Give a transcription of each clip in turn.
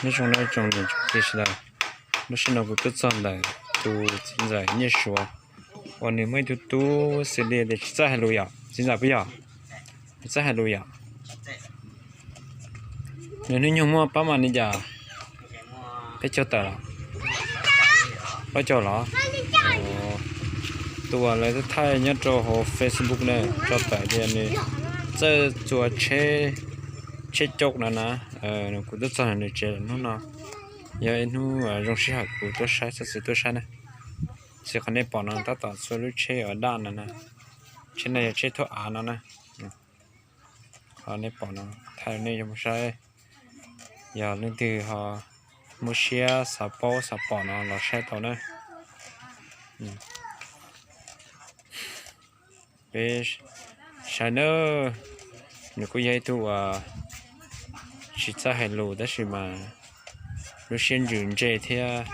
Nyob zoo, nyob zoo niam tsoom tij sawv daws, lub sij hawm no kuv tuaj txog ntawm tus txiv ntxawm Nyiaj Suav uas nws muaj ib tug tub xws li tias tsis txawj hais lus yom, txiv ntxawm puas yog? Tsis txawj hais lus yom? Nws hnub nyoog muaj pab mam li cas? Peb caug tawm los? Plaub caug los? Tus uas lawv thaij nyob rau hauv Facebook na, tso tawm tias nws txawj txua tsheb, tsheb cauj no na. Kuv tuaj txog nws tsev lawm. Hnub no yog ib hnub zoo sij hawm kuv tuaj saib, txhob txwm tuaj saib na. Xws qhov nej pom no tab tom txua lub tsheb uas daj no na. Tsheb no yog tsheb thuab av no na. Qhov nej pom no, thaij nej yuav mus saib, yog leej twg ho muaj siab xav paub xav pom no los saib tau na. Peb saib na, nws kuj yog ib tug uas tsis txawj hais lus tab sis mas lub siab ntsws ntse thiab,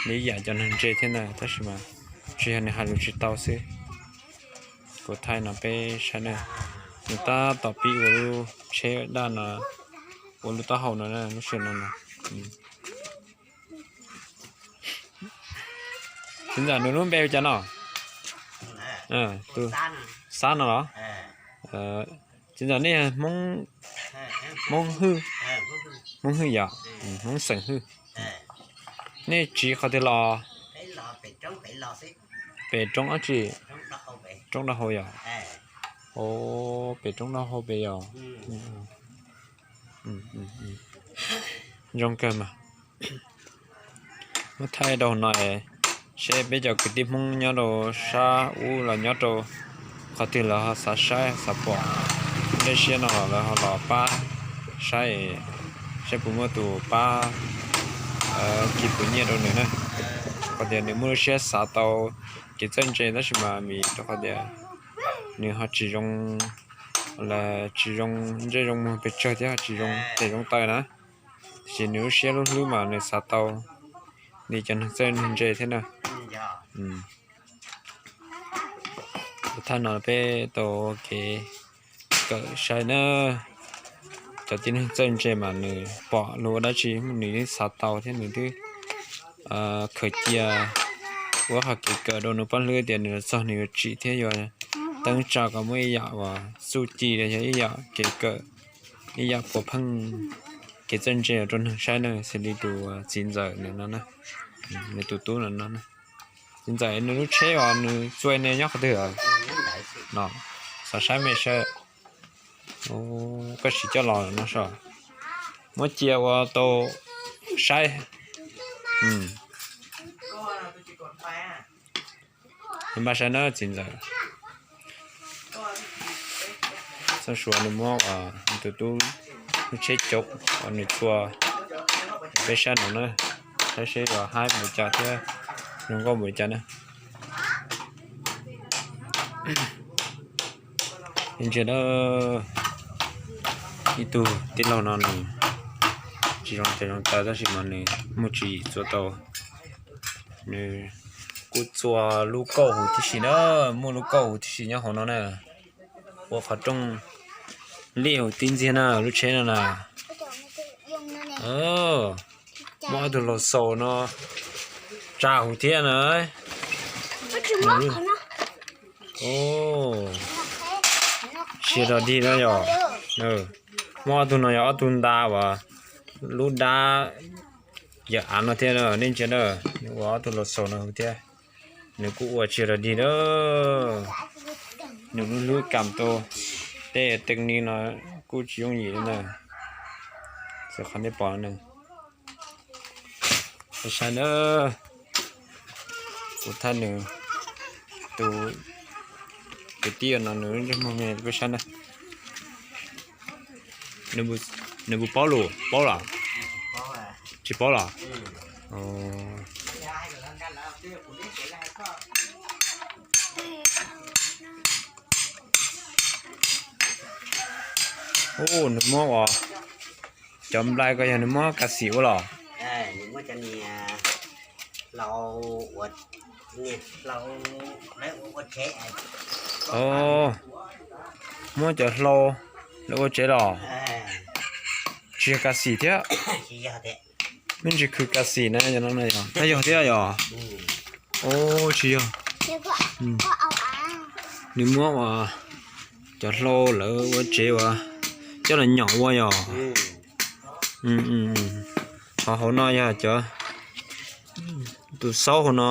li yam cov neeg ntse thiab na, tab sis mas tsuas yog nws hais lus tsis tau xwb. Kuv thaij no peb saib na, nws tab tom pib ua lub tsheb daj no, ua lub taub hau no na, lub sij hawm no na. Txiv ntxawm, nws lub npe hu cas no? Tus Xab no los? Txiv ntxawm, nej yog Hmoob, Hmoob Hwj, Hmoob Hwj yom? Hmoob xeem Hwj. Nej tsiv qhov twg los? Pem roob dab tsi? Roob Dab Hau yom? Pem roob Dab Hau pem yom? Zoo kawg mas. Muab thaij rau no seb peb cov kwv tij Hmoob nyob rau sab ub los nyob rau qhov twg lawv ho xav saib xav pom dej siab no los lawv ho los pab saib, saib puas muaj tus pab kis puas nyiaj rau nws na. Qhov tias nws muaj lub siab xav tau kev txawj ntse tab sis mas vim rau qhov tias nws ho tsis zoo, tsis zoo ntsej zoo muag pes tsawg thiab ho tsis zoo tes zoo taw na. Tiam sis nws lub siab lub hlwb mas nws xav tau li cov neeg txawj neeg ntse thiab na. Thaj no peb tau kev kawm saib na, cov tib neeg txawj ntse mas nws pom luag ua dab tsi nws yeej xav tau thiab nws twb khaws cia ua qhov kev kawm rau nws poj hlwb tias nws los txog nws yuav tsim thiab yuav teeb tsa kom muaj ib yam uas txuj ci los yog ib yam kev kawm, ib yam puas pheej kev txawj ntse rau neeg saib na, xws li tus txiv ntxawm no na, nws tus tub no no. Txiv ntxawm, nws lub tsheb uas nws txua ne nyob qhov twg no? Xav saib me saib. Koj sim coj los no saib. Muab cia ua tau saib. Npaj saib na txiv ntxawm. Txoj Suav nws muab tus tub lub tsheb cauj uas nws txua, peb saib no na, saib seb yuav haib npaum cas thiab zoo nkauj npaum cas na. Ntsia na, ib tug tij laug no nws tsis zoo tes zoo taw tab sis mas nws muaj tswv yim txua tau. Nws kuj txua lub kauj huv tib si na, muaj lub kauj huv tib si nyob hauv no na. Ua qhov rooj liaj huv tib ntxiag na, lub tsheb no na. Muaj ob tug laus xaus no tsa huv thiab na. Sia rog dig na yog. Muaj ob tug no yog ob tug nta uas lub dab yawm av no thiab na, nej ntsia na. Nws ua ob tug laus xaus no huv thiab. Nws kuj ua tsis rog dig na. Nws lub hlwb kam tau tej teeb ni no kuj tsis yooj yim li na. Xwb qhov nej pom no. Saib na, kuv thaij nws tus kwv tij no nws ntsej muag me peb saib na. Nws puas paub lus, paub los? Tsis paub los? Nws muab ua, cov nplai ko yog nws muab kav xim ua los? Muab cov hlau lawv ua tsev los? Tsis yog kav xim thiab. Me ntsis khwv kas xim na, yog no na yog, yog thiab yog. Tsis yog, nws muab ua cov hlau lawv ua tsev ua coj los nyom ua yog. Ho hauv no yog cov, tus xaub hauv no,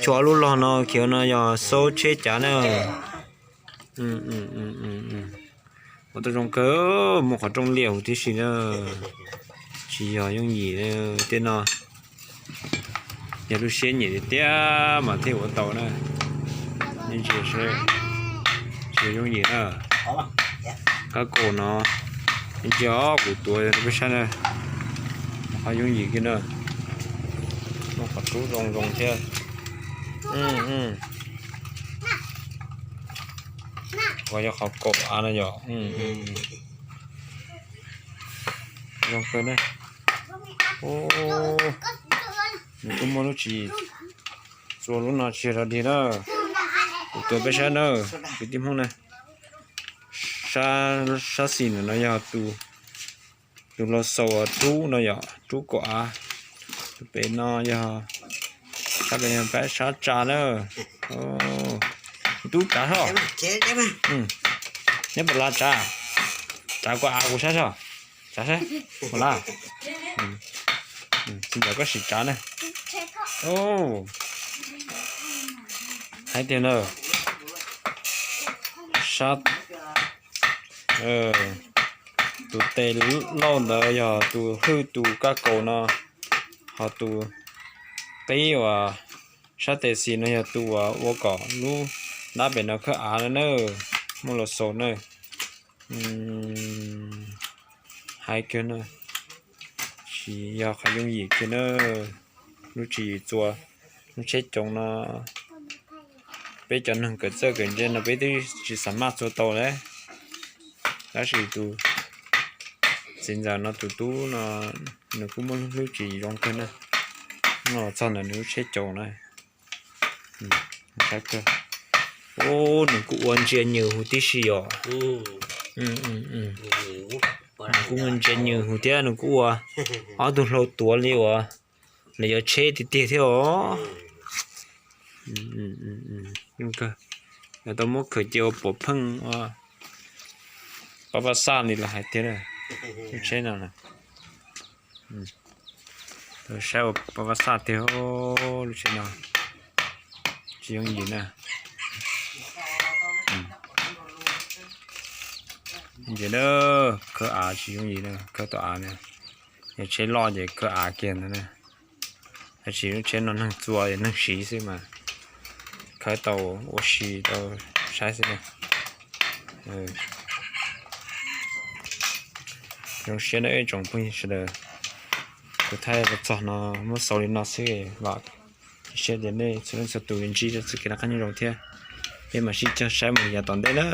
tshuav lub log no khiav no yog xaub tsheb cav na. Ua tau zoo kawg, muaj qhov rooj liaj huv tib si na. Tsis yog yooj yim tej no, yog lub siab nyiam tiag tiag mas thiaj ua tau na. Ntsia seb, tsis yog yooj yim na. Kab kaum no, ntsia kuv tuav rau peb saib na, qhov yooj yim kiag na, muaj qhov rub zoo zoo thiab. Qhov yog qhov kaum av no yom. Zoo kawg na. Nws kuj muaj lub tswv yim txua lub no tsis yog dog dig na. Kuv tuav peb saib na, kwv tij Hmoob na. Sab xis no yog tus, tus los xaus rub no yom, rub kaum av. Tus pem no yog, sab pem no peb sab tsa na. Tub tsav soj, neb puas lav tsav? Tsav kaum av kuv saib soj, tsav saib, puas lav? Txiv ntxawm koj sim tsav na. Hais tias na, sab, tus tes lauj ntawd yog tus hwj tus kab kaus no, ho tus qib uas sab tes xis no yog tus uas ua kom lub ntab pem no khawb av no na, muaj los xaus na. Hais kiag na, tsis yog qhov yooj yim kiag na. Lub tswv yim txua lub tsheb coos no, peb cov neeg kawm txawj kawm ntse no peb twb tsis xam maj txua tau lawm. Tab sis tus txiv ntxawm no tus tub no nws kuj muaj lub tswv yim zoo kawg na. Los txog ntawm nws lub tsheb coos na, ua, nws kuj ua ntsia nws huv tib si os. Nws kuj ua ntsia nws huv thiab nws kuj ua ob tug hlau tuav li uas lawv yuav tsheb tiag tiag thiab os. Yuav tau muab khaws cia ua pom pheej ua pab pab xaj li los hais tiag. Lub tsheb no, saib ua pab pab xaj tiag, lub tsheb no tsis yooj yim na. Ntsia na, khawb av tsis yooj yim na, khawb tau av na. Yog tsheb loj ces khawb av kiag ntawd na. Tab sis lub tsheb no neeg txua neeg siv xwb mas khawb tau ua si tau saib xwb na. Zoo siab na ib tsoom phooj ywg sawv daws, kuv thaij los txog no muab xaus li no xwb los cia siab tias nej txhua leej txhua tus yuav ntsib txoj kev noj qab nyob zoo thiab. Peb mam sib cog saib mus yav tom ntej na.